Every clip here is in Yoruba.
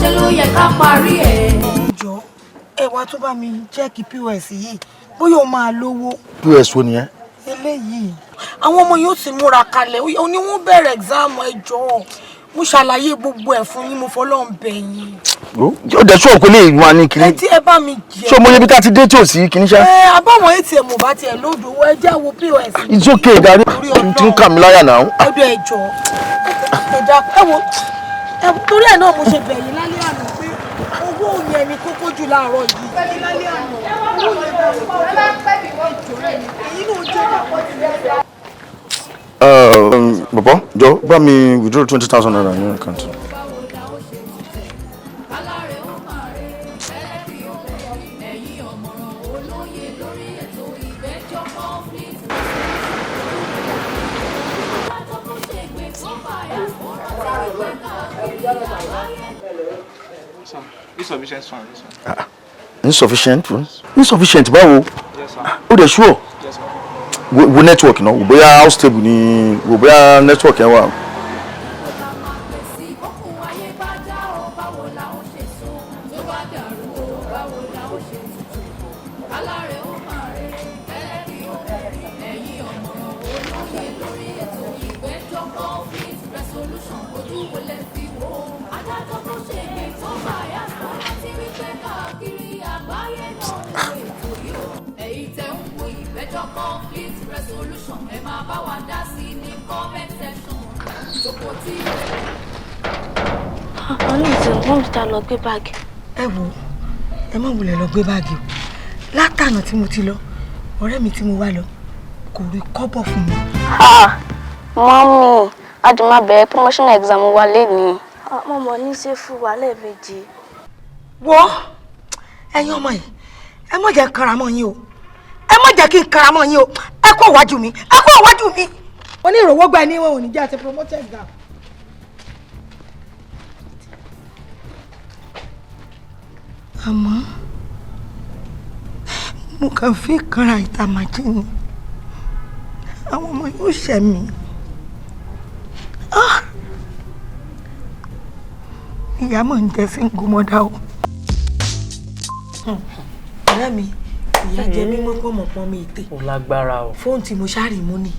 Ṣe ló yẹ ká parí ẹ̀. Jọ, ẹ wá tó bá mi check POS yìí, bóyá o máa lówó. POS wo nìyẹn? Eléyìí. Àwọn ọmọ yóò ti múra kalẹ̀, ó ní wọ́n bẹ̀rẹ̀ exam. Ẹ jọ̀ọ́, mo ṣàlàyé gbogbo ẹ̀ fún yín, mo fọlọ́run bẹ̀ yín. Ó dẹ̀ sọ̀rọ̀ pé lè wà ní kinní. Ẹ tí ẹ bá mi jẹ. Ṣé o mọ ibi tá a ti dé tí ò sí kinní ṣá? Ẹ abáwọn ATM ò bá tiẹ̀ lódò owó, ẹ jẹ́ wo POS. It's okay, Gary. Tí ń kà mí láyà náà. Ọdọ, ẹ jọ̀ọ́, ẹ dákun, ẹ wo ẹ, torí ẹ náà mo ṣe bẹ̀ yín lálẹ́ àná pé owó yẹn ni kókó jù láàárọ̀ yìí. Lálẹ́ àná, owó yẹn bá èyí náà jẹ́ ìyàwó ti rẹ̀. Bọ̀bọ̀, jọ bá mi withdraw ₦20,000 ní account. Báwo la ó ṣe tutù alárẹ̀ ó máa rẹ̀ ẹlẹ́bi ó bẹ̀. Ẹ̀yin ọ̀mọ̀ràn olóye lórí ètò ìgbẹ́jọ́ conflict resolution. Adájọ́ tó ṣègbè tó báyà ó rántí wípé káàkiri àgbáyé. Sir, insufficient fund, this one. Insufficient funds? Insufficient báwo? Yes, sir. Ó dẹ̀ sure? Yes, sir. Wo network náà, wò bóyá how stable ni, wò bóyá network yẹn wà. Ká máa pèsè ìkókùn ayé bá já o, báwo la ó ṣe so? Tó bá dàrú o, báwo la ó ṣe tutù? Alárẹ̀ ó máa rẹ̀ ẹlẹ́bi ó bẹ̀. Ẹ̀yin ọ̀mọ̀ràn olóye lórí ètò ìgbẹ́jọ́ conflict resolution, ojú wo lẹ fi wò ó? Adájọ́ tó ṣègbè tó báyà ó rántí wípé káàkiri àgbáyé náà ń wo ètò yìí o. Ẹ̀yin tẹ́ ń wo ìgbẹ́jọ́ conflict resolution, ẹ máa bá wa dá sí ní comment section. Jókòó tí Wọ́n ní ìsìn wọ́n ti ta lọ gbé báàgì. Ẹ wo, ẹ má wulẹ̀ lọ gbé báàgì o. Látànà tí mo ti lọ, ọ̀rẹ́ mi tí mo wá lọ kò rí kọ́bọ̀ fún mi. Mummy, a jọ máa bẹ̀rẹ̀ promotion exam wa lénìí. Mo mọ̀ ní ṣe fún wa lẹ́ẹ̀mejì. Wo, ẹ̀yin ọmọ yìí, ẹ má jẹ́ kanra mọ́ yín o, ẹ má jẹ́ kí n kanra mọ́ yín o. Ẹ kó wájú mi, ẹ kó wájú mi. Wọ́n ní ìrọ̀wọ́ gba ẹni wọn ò ní jẹ́ àti promotion exam. Àmọ́ mo kàn fi kanra ìta màjí ni, àwọn ọmọ yóò ṣẹ̀ mí. Ah! Ìyá mọ̀ ń jẹ́ single mother o. Ọ̀rẹ́ mi, ìyá jẹ mí mọ́pọ́nmọ́pọ́n mi ètè. Ó lágbára o. Fóònù tí mo ṣáà rí mú ni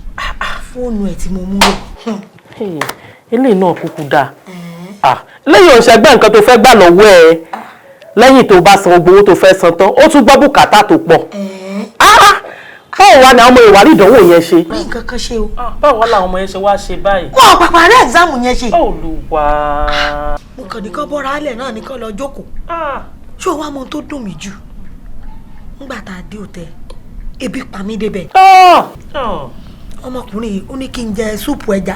fóònù ẹ̀ tí mo mú lò. Eléyìí náà kúkú dáa. Ah, eléyìí ò ṣẹgbẹ́ nǹkan tó fẹ́ gbà lọ́wọ́ ẹ lẹ́yìn tó bá san gbogbo owó tó fẹ́ san tán, ó tún gbọ́ bùkátà tó pọ̀. Ah, báwo wá ni àwọn ọmọ ìwárí ìdánwò yẹn ṣe? Rí nǹkan kan ṣe o. Báwo wá làwọn ọmọ yẹn ṣe wá ṣe báyìí? Wọn ò pàpà rẹ exam yẹn ṣe. Olúwa. Mo kàn ní kán bọ́ra álẹ̀ náà ní kán lọ jókòó. Ṣé o wá mọ ohun tó dùn mí jù? Nígbà tá a dé òtẹ, ebi pa mí débẹ̀. Ọmọkùnrin yìí, ó ní kí n jẹ súùpù ẹja,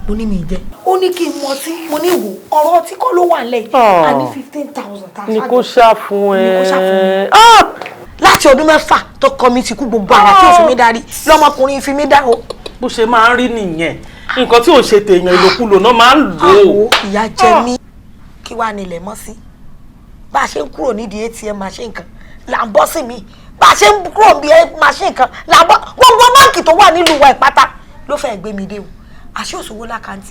mo ní mi jẹ. Ó ní kí n mọtí, mo ní wò, ọ̀rọ̀ ọtí kọ́ ló wà lẹ́yìn. A ní 15,000 tá a Ní kó ṣá fún ẹ. Ní kó ṣá fún mi. Láti ọdún 6 tó kọ mi ti kú, gbogbo ara tí ò fi mí darí lọmọkùnrin fi mí dá o. Bó ṣe máa ń rí nìyẹn, nǹkan tí ò ṣe tèèyàn, ìlòkulò náà máa ń lò ó. Àwò, ìyá jẹ mí. Kí wàá nílẹ̀ mọ́ sí? Bá a ṣe ń kúrò nídìí ATM machine kan là ń bọ́ sí mi, bá a ṣe ń kúrò níbi machine kan là ń bọ́. Gbogbo báǹkì tó wà nílùú wa ìpátá ló fẹ́ gbé mi dé o. Àṣé òṣòwò l'account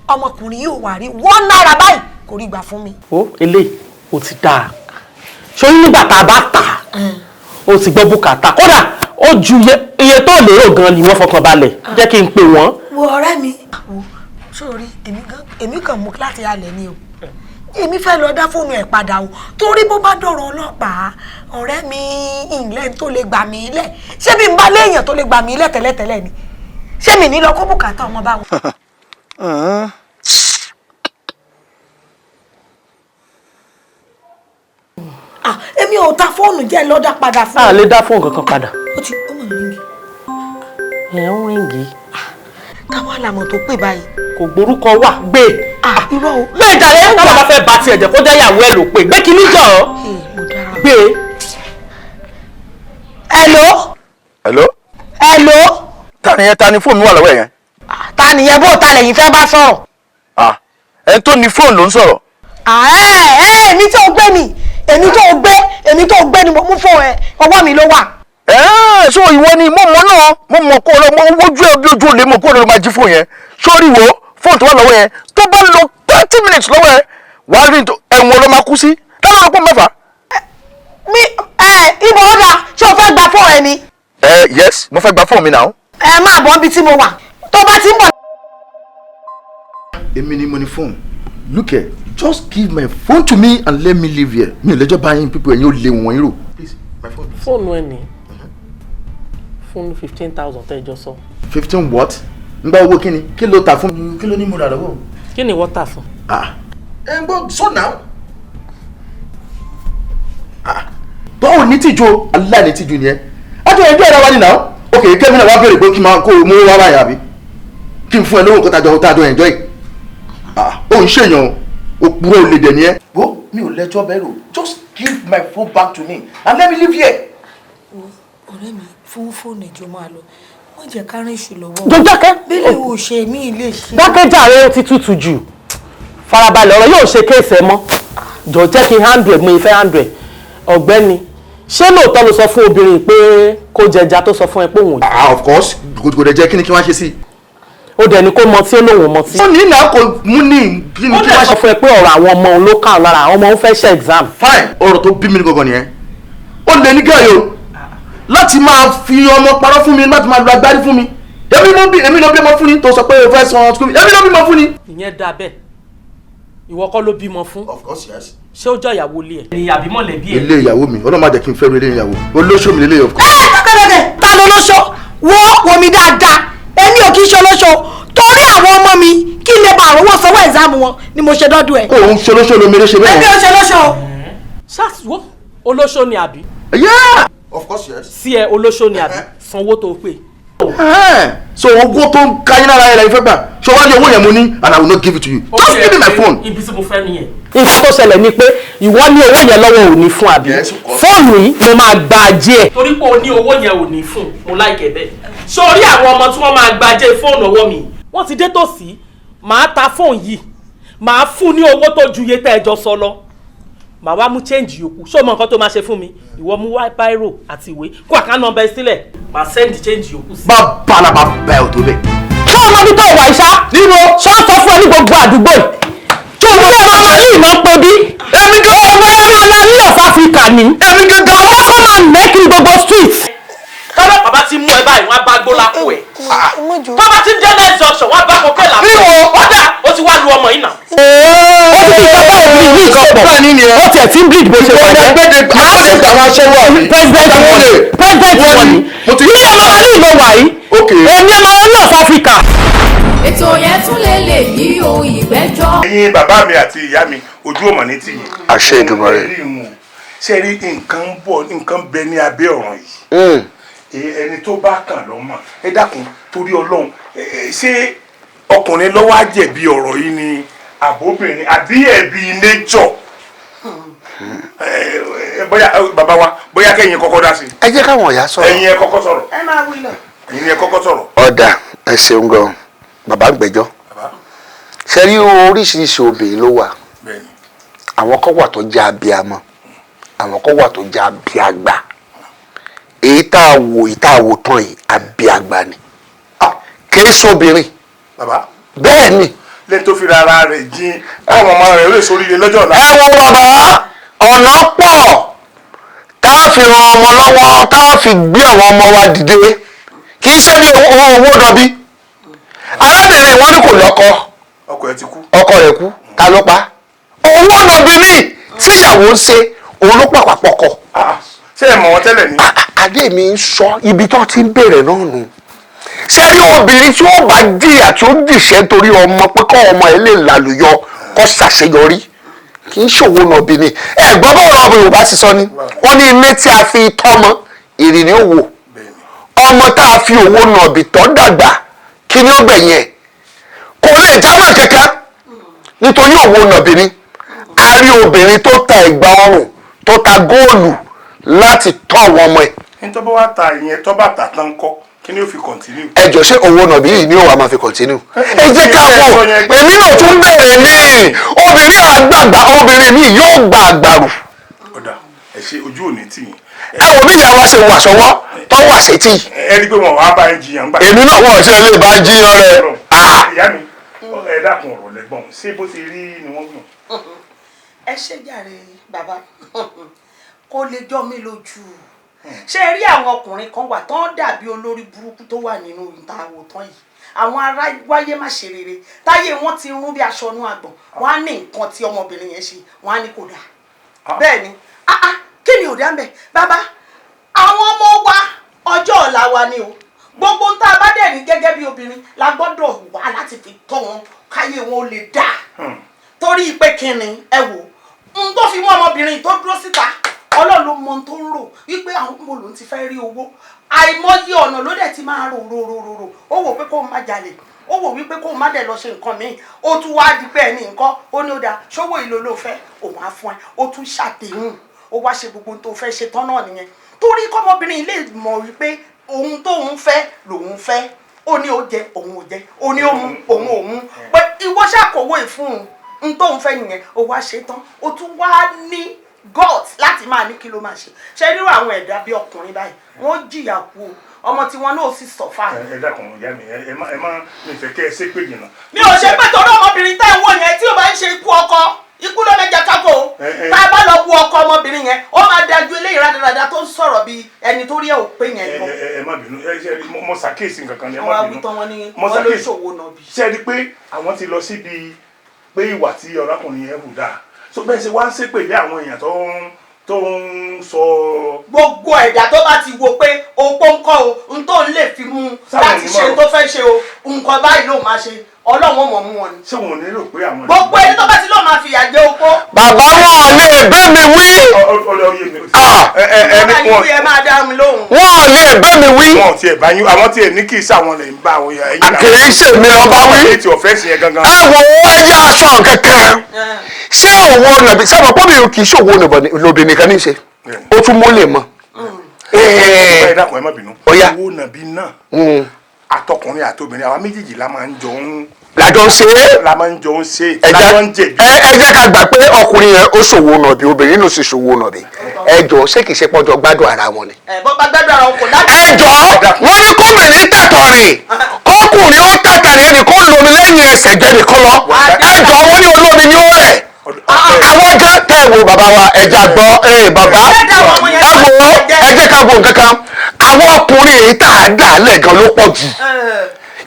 ọmọkùnrin yìí ò wà rí ₦1 báyìí, kò rí gbà fún mi. Ó eléyìí ó ti dáa ṣorí. Nígbà tá a bá tà á, ó ti gbọ́ bùkátà, kódà ó ju iye tó lérò gan ni. Wọ́n fọkàn balẹ̀, jẹ́ kí n pè wọ́n. Wo ọ̀rẹ́ mi, wo sórí èmi kàn mú láti alẹ̀ ni o. Èmi fẹ́ lọ dá fóònù ẹ̀ padà o, torí bó bá dọ̀rọ̀ ọlọ́pàá, ọ̀rẹ́ mi, ìlẹ̀ tó lè gbà mí lẹ̀, ṣé bí n bá léèyàn tó lè gbà mí lẹ̀ tẹ́lẹ̀tẹ́lẹ̀ ni, ṣé mi ní lọ kó bùkátà ọmọ bá wọn? Ah, èmi ò ta fóònù, jẹ́ lọ́dà padà fún A lè dá fóònù kankan padà. Ó ti ó mọ̀ ring. Ẹ̀ ń ring. Táwọn àlàmọ̀ tó pè báyìí. Kò gborúkọ wà, gbé. Ah, irọ́ o. Gbé ìjàlẹ̀, táwọn bá fẹ́ ba tiẹ̀ jẹ́, kó jẹ́ ìyàwó ẹ̀ ló pè. Gbé kíní jọ. Ee, mo dára. Gbé. Hello. Hello. Hello. Ta ni yẹn? Ta ni fóònù wà lọ́wọ́ ẹ̀ yẹn? Ta nìyẹn? Bó ta lẹ́yìn fẹ́ bá sọ̀rọ̀? Ah, ẹni tó ní fóònù ló ń sọ̀rọ̀. Ah, ẹ ẹ, èmi tó gbé mi, èmi tó gbé, èmi tó gbé ni mo mú fóònù ẹ, ọwọ́ mi ló wà. Ẹ̀ẹ́, so ìwọ ni? Mo mọ̀ náà, mo mọ̀ kó lọ, mo wojú ẹ bí ojú olè, mo kó lọ máa jí fóònù yẹn. Sórí wo fóònù tó wà lọ́wọ́ yẹn, tó bá lọ 30 minutes lọ́wọ́ ẹ, Wàá rí ẹ̀wọ̀n ló máa kú sí. Táwọn ọ̀rọ̀ pọ̀ mẹ́fà. Mi ẹ ibo ó dáa, ṣé o fẹ́ gba fóònù ẹ ni? Ẹ yes, mo fẹ́ gba fóònù mi náà. Ẹ máa bọ̀ níbi tí mo wà tó bá ti ń bọ̀. Èmi ni mo ní fóònù. Look here, just give my phone to me and let me live here. Mi ò lẹ́jọ́ báyìí pípọ̀ ẹ̀yin ò lè wọ̀nyí rò. Please, my phone. Fóònù ẹ ní fún 15,000 tẹ́ ẹ jọ sọ. 15 what? Ń gba owó kíni? Kí ló ta fún mi? Kí ló ní mo rà lọ́wọ́? Kí ni ìwọ tà fún? Ah, ẹ ń gbọ́ so now. Ah, báwo ní tìjú? Aláìní tìjú ni ẹ. Àjọ ẹjọ́ ẹ̀rọ wa ni now. Ok, kẹ́mi náà wá béèrè pé kí n máa kó o mú wá báyà bí? Kí n fún ẹ lówó nǹkan tájọ enjoy. Ah, ó ń ṣèyàn òpùrọ̀ olè dẹ̀ ni ẹ. Wo, mi ò lẹ́jọ́ bẹ́ẹ̀ rò. Just give my phone back to me and let me live here. Ọ̀rẹ́ mi, fún fóònù ìjọ máa lọ, wọ́n jẹ́ ká rìn ìṣù lọ́wọ́. Jọ dákẹ́. Bílẹ̀ ò ṣe mí lè ṣe. Dákẹ́jàre, ó ti tútù jù. Farabalẹ̀, ọ̀rọ̀ yóò ṣe case ẹ mọ́. Jọ jẹ́ kí n handle ẹ̀, mo fẹ́ handle ẹ̀. Ọ̀gbẹ́ni, ṣé lóòótọ́ ló sọ fún obìnrin pé kó jẹja tó sọ fún ẹ pé òun ò jẹ? Ah, of course, kò dẹ̀ jẹ́. Kí ni kí wọ́n ṣe sí? Ó dẹ̀ ní kó mọtí, ó lóun ò mọtí. Ó ní ìnà kò mú ní kí ni Ó kí dẹ̀ wọ́n sọ ṣe. fún ẹ pé ọ̀rọ̀ àwọn ọmọ òun ló kà á lára, àwọn ọmọ òun fẹ́ ṣe exam. Fine, ọ̀rọ̀ tó bí mi ní gangan nìyẹn. Ó lè ní gẹ́yò láti máa fi ọmọ parọ́ fún mi, láti máa lo agbárí fún mi. Èmi ló bí, èmi ló bímọ fún ni tó sọ pé o fẹ́ san school fee. Èmi ló bímọ fún ni. Ìyẹn dáa bẹ́ẹ̀. Ìwọ kọ́ ló bímọ fún? Of course, yes. Ṣé ó jọ ìyàwó ilé ẹ̀ ni àbí mọ̀lẹ́bí ẹ̀? Ilé ìyàwó mi, Ọlọ́run má jẹ́ kí n fẹ́ ru ilé ìyàwó. Olóṣó mi lélẹ̀, of course. Ẹ kẹ́kẹ́kẹ́, ta ló lóṣó? Wo wo mi dáadáa, èmi ò kì í ṣe olóṣó. Torí àwọn ọmọ mi kí n lè bá àrówó sanwó exam wọn ni mo ṣe dọ́dún ẹ̀. Kó òun ṣe olóṣó lomi ló ṣe Èmi bẹ́ẹ̀. ò ṣe olóṣó. Ṣáàtúwọ́ olóṣó ni àbí? Yeah, of course, yes. Sí ẹ, olóṣó ni àbí? Sanwó tó pè. So owó tó ń ka yín lára yẹn lẹ́yìn fẹ́ gbà, ṣé wàá ní owó yẹn mo ní and I will not give it to you. Just give me my phone. Ibi tí mo fẹ́ nìyẹn. Nǹkan tó ṣẹlẹ̀ ni pé ìwọ ní owó yẹn lọ́wọ́, ò ní fún àbí? Yes, of course. Fóònù yìí mo máa gba ajé ẹ̀. Torí pé o ní owó yẹn ò ní fún, mo láìkẹ́ bẹ́ẹ̀. Sórí àwọn ọmọ tí wọ́n máa gba ajé fóònù ọwọ́ mi, wọ́n ti dé tòsí. Màá ta fóònù yìí, màá fún ní owó tó ju iye tẹ́ ẹ jọ sọ lọ, màá wá mú change yòókù. Ṣé o mọ nǹkan tó máa ṣe fún mi? Ìwọ mú wá biro àti ìwé, kó account number sílẹ̀, màá send change yòókù sí. Bá balaba bá ẹ ò tó bẹ́ẹ̀. Ṣé o mọ ibi tó wà ìṣá? Níbo? Ṣé o sọ fún ẹ ní gbogbo àdúgbò yìí? Ṣé o mọ ọmọ ọmọ yìí náà pé bí? Èmi gan. Ọmọ ọmọ ní of Africa ni. Èmi gangan. Àwọn kọ́ máa mẹ́kiri gbogbo street. Tọ́lọ́pàá bá ti mú ẹ báyìí, wọ́n á bá gbó lápò ẹ̀. Tọ́ bá ti ń dé next junction, wọ́n á bá kókè lápò ẹ̀. Ọ̀dà, ó ti wá lu ọmọ yìí nà. Ó ti fi ìjọba òbí ní nǹkan pọ̀. Bẹ́ẹ̀ ni nìyẹn. Ó tiẹ̀ ti ń bleed bó ṣe wà yẹn. Agbẹ́dẹ àwọn aṣẹ́wó àbí. President Àwọn olè. President Wọ́n ní. wọ̀nyí. Mo ti. Ní ọmọ wa ní ìlú wà yìí. Ok. Èmi ọmọ wa ní of Africa. Ètò yẹn tún lè lè yí o, ìgbẹ́jọ́. Ẹ̀yin bàbá mi àti ìyá mi, ojú ò mọ̀ ní tìyín. Àṣẹ Èdùmàrè. Ṣé rí nǹkan ń bọ̀, nǹkan bẹ ní abẹ́ ọ̀run yìí. Ẹni tó bá kàn ló mọ̀. Ẹ dákun, torí Ọlọ́run, ṣé ọkùnrin ló wá jẹ̀bi ọ̀rọ̀ yìí ni àbóbìnrin, àbí ẹ̀bi nature? Bóyá bàbá wa, bóyá kẹ́yìn kọ́kọ́ dá sí. Ẹ jẹ́ káwọn ìyá sọ̀rọ̀. Ẹ̀yin ẹ kọ́kọ́ sọ̀rọ̀. Ẹ máa wí lọ. Ẹ̀yin ẹ kọ́kọ́ sọ̀rọ̀. Ọ̀dà, ẹ ṣeun gan, bàbá gbẹ́jọ́. Ṣe rí, oríṣiríṣi obìnrin ló wà. Àwọn kan wà tó jẹ́ abiyamọ, àwọn kan wà tó jẹ́ abiagbà. Èyí tá a wò, èyí tá a wò tán yìí, abiagbà ni, kìí sóbìnrin. Bàbá. Bẹ́ẹ̀ ni. Lẹ́yìn tó fi rárá rẹ̀ jín káwọn ọmọ rẹ̀ lè sóríire lọ́jọ́ ọ̀la. Ẹ wo bàbá, ọ̀nà pọ̀ tá a fi ran ọmọ lọ́wọ́, tá a fi gbé àwọn ọmọ wa dìde. Kì í ṣe bí owó owó dọ̀bí. Arábìnrin wọn ní kò lọ́kọ. Ọkọ ẹ̀ ti kú. Ọkọ rẹ̀ kú, ta ló pa? Owó dọ̀bí ní tíyàwó ń ṣe, òun ló pàpà pọkọ. Ṣé ẹ mọ̀ wọ́n tẹ́lẹ̀ ni? Adé mi ń sọ ibi tó ti ń bẹ̀rẹ̀ náà nù. Ṣé rí obìnrin tí ó bá jìyà, tí ó jìṣẹ́ torí ọmọ, pé kọ́ ọmọ ẹ lè làlùyọ, kó ṣàṣeyọrí, kì í ṣòwò nàbì ni. Ẹ gbọ́ bọ́ọ̀rọ̀ ọmọ Yorùbá ti sọ ni, wọ́n ní ilé tí a fi tọ́mọ ìrì ni ó wò. Ọmọ tá a fi òwò nàbì tọ́ dàgbà, kí ni ó gbẹ̀yìn ẹ̀? Kò lè jámọ́ kankan nítorí òwò nàbì ni. A rí obìnrin tó ta ẹ̀gbà ọrùn, tó ta góòlù láti tọ́ àwọn ọmọ ẹ̀. Ní tó bá wá ta ìyẹn, tó bá tà tán kọ́, kí ni ó fi continue? Ẹ jọ, ṣé owó nàbí yìí ni ó wà máa fi continue? Ẹ jẹ́ ká wò. Èmi náà tún bẹ̀rẹ̀ ní obìnrin àgbààgbà, obìnrin mi yóò gba àgbàrù. Ọ̀dà, ẹ ṣe, ojú òní tì yín. Ẹ wò bí ìyá wa ṣe wà sọ́wọ́ tó wà sétí. Ẹ rí i pé wọn wàá bá ẹ jiyàn gbà. Èmi náà wọ́n ṣe lè bá jiyàn rẹ̀. Ìyá mi, ẹ dákun, ọ̀rọ̀ lẹ́gbọ̀n, ṣé bó ti rí ni wọ́n gbọ̀n? Ẹ ṣe jàre bàbá, kó lè jọ mí lójú. Ṣé ẹ rí àwọn ọkùnrin kan wà tán dàbí olórí burúkú tó wà nínú ìta àwòtán yìí, àwọn ará wáyé má ṣe rere, táyé wọn ti rún bí aṣọ inú àgbọ̀n. Wọn á ní nǹkan tí ọmọbìnrin yẹn ṣe, wọn á ní kò dáa. Bẹ́ẹ̀ ni. Ah ah, kí ni ò dá ń bẹ̀ bàbá? Àwọn ọmọ wa, ọjọ́ ọ̀la wa ni o. Gbogbo ń tá a bá dẹ̀ ní gẹ́gẹ́ bí obìnrin la gbọ́dọ̀ wá láti fi tọ́ wọn káyé wọn ó lè dáa. Torí pé kíni, ẹ wò n tó fi mú ọmọbìnrin tó dúró síta, Ọlọ́run ló mọ ohun tó ń rò wípé àwọn ọmọ lòun ti fẹ́ rí owó. Àìmọye ọ̀nà ló dẹ̀ ti máa rò rò rò rò rò. Ó wò pé kóun má jalè, ó wò wípé kóun má dẹ̀ lọ ṣe nǹkan míì. Ó tún wá di pé ẹni nǹkan ó ní ó dáa, ṣówó ìlò ló fẹ́, òun á fún ẹ. Ó tún ṣàdéhùn, ó wá ṣe gbogbo ohun tó fẹ́ ṣe tán náà nìyẹn. Torí kọ́mọbìnrin lè mọ̀ wípé ohun tóun fẹ́ lòun fẹ́. Ó ní ó jẹ, òun ò jẹ, ó ní ó mu, òun ò mu, pé ìwọ ṣàkówó ìfún un n tóun fẹ́ nìyẹn. Ó wá ṣe tán, ó tún wá ní gut láti máa ní kí ló máa ṣe. Ṣe rírọ àwọn ẹ̀dá bí ọkùnrin báyìí, wọ́n jìyà kú o, ọmọ tí wọn náà sì suffer. Ẹ dákun, ìyá mi, ẹ má mi fẹ́ kẹ́ ẹ ṣépè jìnnà. Mi ò ṣe pé, torí ọmọbìnrin tẹ́ ń wò yẹn, tí ò bá ń ṣe ikú ọkọ, ikú ló mẹ́ja kákó o. Tá a bá lọ wo ọkọ ọmọbìnrin yẹn, ó máa dájú eléyìí rádaràda tó ń sọ̀rọ̀ bíi ẹni tó rí ẹ̀ ò pé yẹn lọ. Ẹ má bínú, ẹ ṣe mo ṣàkíyèsí nǹkan kan ni, ẹ Àwọn má bínú. awítán wọn ní Mo wọn ló ṣàkíyèsí. ṣòwò nàbì. Ṣe rí i pé àwọn ti lọ síbi pé ìwà tí ọ̀rákùnrin yẹn hù dáa, so bẹ́ẹ̀ ṣe wá ń ṣépè lé àwọn èèyàn tó ń sọ. Gbogbo ẹ̀dá tó bá ti wo pé opó ń kọ́ o, n tó ń lè fi mú un Sáwọn láti ṣe onímọ̀ràn. tó fẹ́ ṣe o, nǹkan báyìí ló máa ṣe, Ọlọ́run ò mọ̀ mú wọn ni. Ṣé wọn ò ní rò pé àwọn. Gbogbo ẹni tó bá ti lọ́ọ́ máa fìyà jẹ opó. Bàbá, wọn lè bẹ́ mi wí. Ọ̀dọ̀ oyè mi. Ah! Ẹ ẹ ẹ ní Ẹ wọn. ẹ máa dá mi lóhùn. Wọn lè bẹ́ mi wí. Wọn ò tiẹ̀ bá yín, àwọn tiẹ̀ ní kì í ṣàwọn lè ń bá àwọn yẹn. Kì í ṣèmi lọ bá wí. Ètò ọ̀fẹ́ sí yẹn gangan. Ẹ wo, ẹ yá aṣọ kankan. Ṣé òwò nàbí sábà pọ́bì kì í ṣòwò lóbìnrin kan ní í ṣe, ó tún mólè mọ́. Ẹ dákun, ẹ má bínú. Ó yá. Owó nàbí náà, àtọkùnrin àtobìnrin, àwa méjèèjì la máa ń jọ ń. Làjọ ń ṣe é. La máa ń jọ ń ṣe. Ẹ La jọ ń jẹ̀bi. Ẹ jẹ́ ká gbà pé ọkùnrin yẹn ó ṣòwò nàbí, obìnrin náà sì ṣòwò nàbí. Ẹ jọ, ṣé kìí ṣe pọ́jọ gbádùn ara wọn ni? Ẹ bọ́ bá gbádùn ara wọn kò láti. Ẹ jọ, wọ́n ní kóbìnrin tẹ̀tọ̀ rìn, kọkùnrin ó tẹ̀tẹ̀ rìn, ẹnì kó lomi lẹ́yìn ẹsẹ̀ jẹ́ nìkan lọ. Ẹ jọ, wọ́n ní olómi ni ó rẹ̀. Àwọn jẹ́ tẹ́ ẹ wo bàbá wa, ẹja gbọ́ ẹ bàbá. Ẹ wo, ẹ jẹ́ ká wo nǹkan kan. Àwọn ọkùnrin èyí tá a dà lẹ́ẹ̀gan ló pọ̀ jù.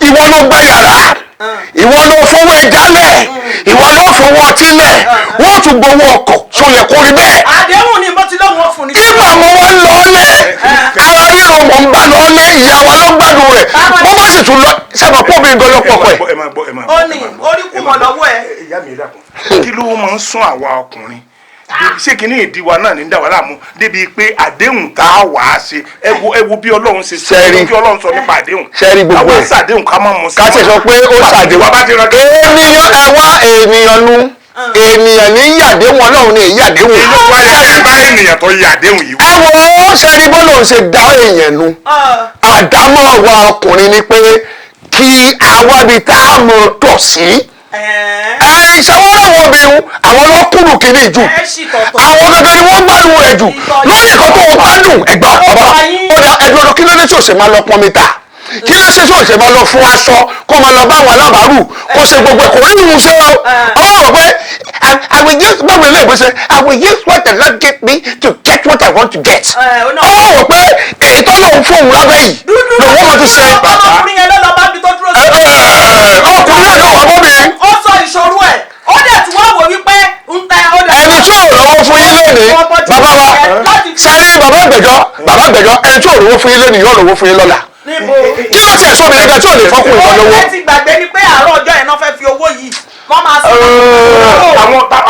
Ìwọ ló gbá yàrá, ìwọ ló fowó ẹja lẹ̀, ìwọ ló fowó ọtí lẹ̀, wọ́n tún gbowó ọkọ̀. Ṣó yẹ kó rí bẹ́ẹ̀? Àdéhùn ni mo ti lóhùn ó fún ni. Kí màmú wọn lọ lé, ara ríro mọ̀ ń bá lọ lé, ìyá wa ló gbádùn rẹ̀. Bó bá sì tún lọ sábà pọ̀ bí nǹkan ló pọ̀ pẹ̀. Ẹ máa gbọ́, ẹ máa gbọ́. Ó ní orí kù mọ̀ lọ́wọ́ ẹ. Ìyá mi, dákun, kí ló máa ń sún àwa ọkùnrin? Ṣé kí ní ìdí wa náà ní dà wá láàmú débi pé àdéhùn tá a wà á ṣe? Ẹ wo bí Ọlọ́run ṣe sọ, Ṣẹ́rí. bí Ọlọ́run sọ nípa àdéhùn. Ṣẹ́rí gbogbo Àwọn ẹ̀. ṣàdéhùn ká má mú sí. Ká ṣe sọ pé ó ṣàdéhùn. Wà bá ti rán. Ènìyàn, ẹ wá, ènìyàn nu, ènìyàn ní yàdéhùn, Ọlọ́run ní yàdéhùn. Inú wa yẹ bá ènìyàn tó yẹ àdéhùn yìí. Ẹ wo, ṣẹ́rí bọ́lá òun ṣe dá èèyàn nu. Àdámọ́ wa ọkùnrin ni pé kí awábi tá a mọ̀ tọ̀ sí. Ẹ ìṣàwọ́rọ̀ àwọn obìnrin, àwọn ọlọ́kùnrin kìíní jù, Ẹ ṣì tọ̀tọ̀. àwọn gangan ni wọ́n gbádùn rẹ̀ jù lórí ẹ̀kọ́ tó o gbádùn. Ẹ̀gbọ́n bàbá, ó dá ẹ̀dùn ọdún. Kí ló dé tí o ṣe máa lọ pọn mi ta? Kí ló ṣe tí o ṣe máa lọ fún aṣọ, kó máa lọ bá àwọn alábàárù, kó ṣe gbogbo ẹ̀, kò rí ìhun ṣe o? Ọwọ́ rẹ̀ pé I will use, báwo ilé ìwé ṣe, I will use what the Lord give me to get what I want to get. Ọwọ́ rẹ̀ pé èyí tó lòun fún òun lábẹ́ yìí lòun máa fi ṣe. Ọmọkùnrin yẹn ló lọ bá mi tó dúró sí. Ọkùnrin náà ló wà bọ́ mi. Ó sọ ìṣòro ẹ̀, ó dẹ̀ tún wá wò wípé ń tẹ ó dẹ̀. Ẹni tí ò lọ́wọ́ fún yín lónìí, bàbá wa, sẹ́rí bàbá ìgbẹ́jọ́, bàbá ìgbẹ́jọ́, ẹni tí ò lówó fún yín lónìí yóò lówó fún yín lọ́la. Níbo? Kí ló tiẹ̀ sóbìnrin gan tí ò lè fọ́kùnrin kan lówó? Ó ti gbàgbé ni pé àárọ̀ ọjọ́ yẹn náà fẹ́ fi owó yìí, wọ́n máa sọ.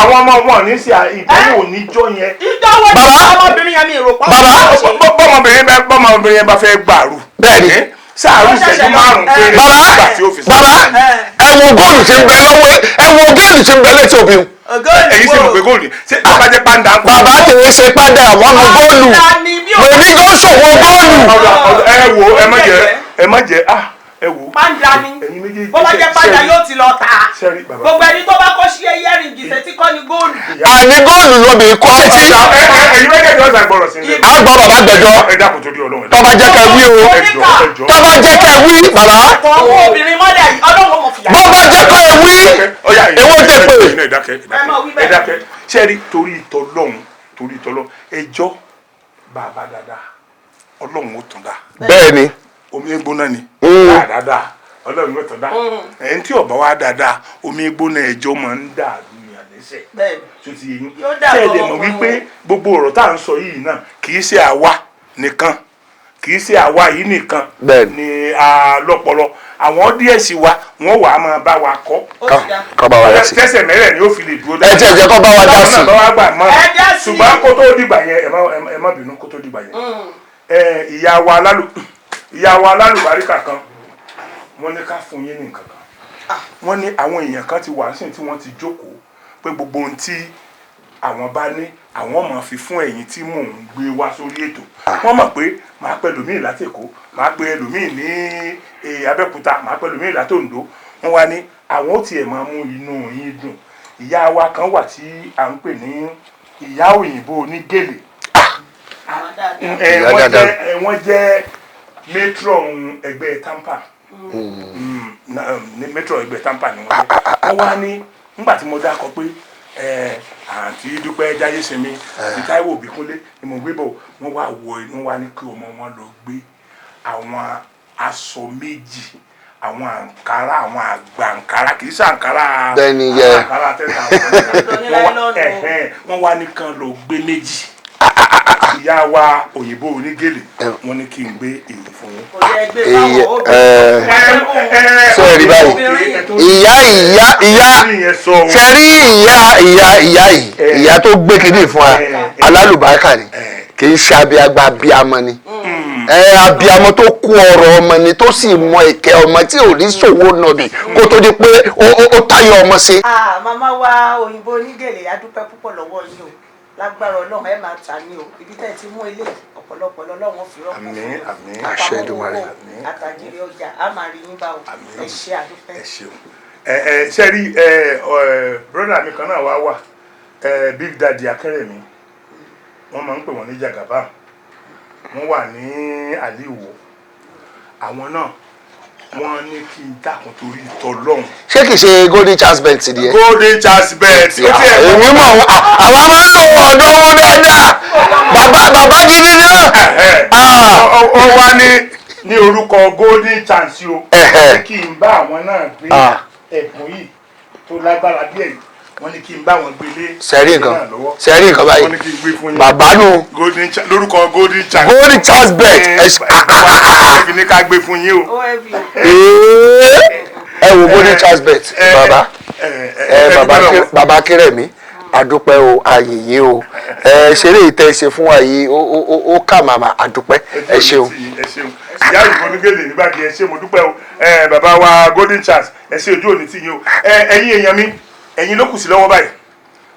Àwọn ọmọ wọn ní sí ìdánwò níjọ́ yẹn. Ìjọwọ́ ni ọmọbìnrin yẹn mi rò pa. Bàbá. Bọ́mọbìnrin yẹn bá fẹ́ gbàrú. Bẹ́ẹ̀ni. Sáàrù ìṣẹ́jú 5 péré Bàbá. nígbà tí ó fi sọ. Bàbá, ẹ wo góòlù tí ń bẹ lọ́wọ́, ẹ wo góòlù tí ń bẹ létí obìnrin. Èyí sì mọ̀ pé góòlù ṣé tó bá jẹ́ pàǹdà ń kọ́. Bàbá, tèmi ṣe padà, àwọn ọmọ góòlù lèmi gan ṣòwò góòlù. Ẹ wo, ẹ má jẹ, ẹ má jẹ, ah, ẹ wo. Pàǹdà ni. Ẹ̀yin méjèèjì. Bó bá jẹ́ pàǹdà, yóò ti lọ tà á. Sẹ́rí bàbá. Gbogbo ẹni tó bá kó sí ẹyẹ rìngì sétí kọ́ ni góòlù. Àní góòlù lóbìnrin kó sétí. Ẹ̀yin méjèèjì ọ̀sán gbọ́rọ̀ sí ilé. Á gbọ́, bàbá gbẹ̀jọ́. Ẹ dákun torí Ọlọ́run. Tọ́ba jẹ́ kẹ́ wí o, tọ́ba jẹ́ kẹ́ wí bàbá. Kọ̀ owó obìnrin mọ́lẹ̀ yìí, Ọlọ́run ò mọ̀ fìyà. Bọ́ba jẹ́ kẹ́ wí, èwo tẹ pé. Ẹ dákẹ́, ẹ dákẹ́. Ṣé rí, torí ìtọ́lọ́hún, torí ìtọ́lọ́hún, ẹjọ́ bàbá dáadáa, Ọlọ́run ó tún dá. Bẹ́ẹ̀ ni. Omi gbóná ni bá dáadáa, Ọlọ́run ó tún dá. Ẹni tí ọba wa dáadáa, omi gbóná ẹjọ́ máa ń dà lóyún àlẹ́sẹ̀ tó ti yé yín. Ṣé ẹ lè mọ̀ wípé gbogbo ọ̀rọ̀ tá à ń sọ yìí náà, kì í ṣe àwa nìkan, kì í ṣe àwa yìí nìkan ni a lọ́pọlọ. Àwọn díẹ̀ sí wa, wọ́n wà á máa bá wa kọ́. Kọ́ bá wa dá sí. Tẹ́sẹ̀ mẹ́rẹ̀ ni ó fi lè dúró. Ẹ tiẹ̀ jẹ́ kọ́ bá wa dá sí. Táwọn náà bá wa gbà mọ́. Ṣùgbọ́n kó tó dìgbà yẹn, ẹ má bínú, kó tó dìgbà yẹn, ìyá wa alálùbáríkà kan, wọ́n ní ká fún yín ní nǹkan kan. Wọ́n ní àwọn èèyàn kan ti wà sí tí wọ́n ti jókòó pé gbogbo ohun tí àwọn bá ní, àwọn máa fi fún ẹ̀yin tí mò ń gbé wá sórí ètò. Wọ́n mọ̀ pé màá pẹ́ lòmíì láti Èkó, màá pẹ́ lòmíì ní Abẹ́òkúta, màá pẹ́ lòmíì láti Oǹdó. Wọ́n wá ní àwọn ó tiẹ̀ máa mú inú yín dùn. Ìyá wa kan wà tí à ń pè ní ìyá òyìnbó onígèlè. Ìyá Wọ́n dáadáa. jẹ́ wọ́n jẹ́ matron ẹgbẹ́ TAMPAN. Ní matron ẹgbẹ́ TAMPAN ni wọ́n jẹ́. Wọ́n wá ní nígbà tí mo dákọ pé àǹtí Dúpẹ́ Jáyésinmi àti Táíwò Òbíkúnlé ni mo gbé bọ̀, wọ́n wá wọ, wọ́n wá ní kí ọmọ wọn lọ gbé àwọn aṣọ méjì, àwọn àǹkárá, àwọn àgbà àǹkárá, kì í ṣe àǹkárá. Bẹ́ẹ̀ni, yẹ. Àwọn àǹkárá tẹ́tà. Wọ́n wá ní kán lọ gbé méjì. Ìyá wa òyìnbó onígèlè, wọ́n ní kí n gbé èyí fún yín. Èyí ṣe rí báyìí, ìyá ìyá ìyá, ṣe rí ìyá ìyá ìyá yìí, ìyá tó gbé kinní fún wa, alálùbáríkà ni. Kì í ṣe abiagba, abiamọ ni. Abiamọ tó kú ọ̀rọ̀ ọmọ ni, tó sì mọ ìkẹ́ ọmọ, tí ò ní ṣòwò nàbì kó tó di pé ó tayọ ọmọ sí. Ah, màmá wa òyìnbó onígèlè, adúpẹ́ púpọ̀ lọ́wọ́ yín o. Lágbára Ọlọ́run, ẹ máa tà ní o. Ibi tẹ́ ẹ ti mú eléyìí, ọ̀pọ̀lọpọ̀ lọ́lọ́run fi rọ́pò fún Àmín, yín. àmín. Àṣẹ Èdùmàrè. Àtàjèrè ọjà, á máa rí yín bá o. Ẹ ṣé, àdúpẹ́. Ẹ ṣeun. Ẹ ẹ ṣe rí ẹ ẹ brother mi kan náà wá wà, Big Daddy Akẹ́rẹ̀mí, wọ́n máa ń pè wọ́n ní Jagaba. Wọ́n wà ní Àlìwò. Àwọn náà wọ́n ní kí n dákun torí tọlọ́hun. Ṣé kìí ṣe Golden Chance Bet ni ẹ? Golden Chance Bet, ó ti ẹ̀. Èmi mọ̀ wọ́n, àwa máa ń lò ọ̀dọ́ wọn dáadáa. Bàbá bàbá gidi náà. Ó wá ní orúkọ Golden Chance o, pé kí n bá àwọn náà gbé ẹ̀bùn yìí tó lágbára díẹ̀ yìí. Wọ́n ní kí n bá wọn gbé lé Sẹ́rí nǹkan náà lọ́wọ́. Sẹ́rí nǹkan báyìí. Wọ́n ní kí n gbé fún yín. Bàbá nù. Golden Chance, lórúkọ Golden Chance. Golden Chance Bet. Ẹ fi ní ká gbé fún yín o. Ẹ wo Golden Chance Bet, bàbá ẹ bàbá Kérèmí, àdúpẹ́ o, àyìnyín o. Ẹ ṣeré ìtẹ́ ṣe fún wa yìí, ó kà màmá, àdúpẹ́, ẹ ṣeun. Ẹ ṣeun, ìyá olùkọ́nugẹ́lẹ̀ nígbàdí, ẹ ṣé, mo dúpẹ́ o. Ẹ bàbá wa Golden Chance, ẹ ṣé, ojú òní tí yín o. Ẹ ẹ̀yin èèyàn mi, ẹ̀yin ló kù sí lọ́wọ́ báyìí.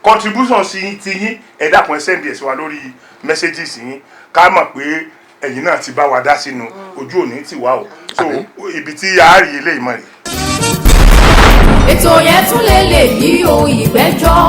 Contribution sí ti yín, ẹ dákun, ẹ send ẹ̀ sí wa lórí messages yín, ká mọ̀ pé ẹ̀yin náà ti bá wa dá sínú. Ojú òní ti wá o. So ibi tí a rí eléyìí mọ̀ rèé. Ètò yẹn tún lè lè yí o, ìgbẹ́jọ́.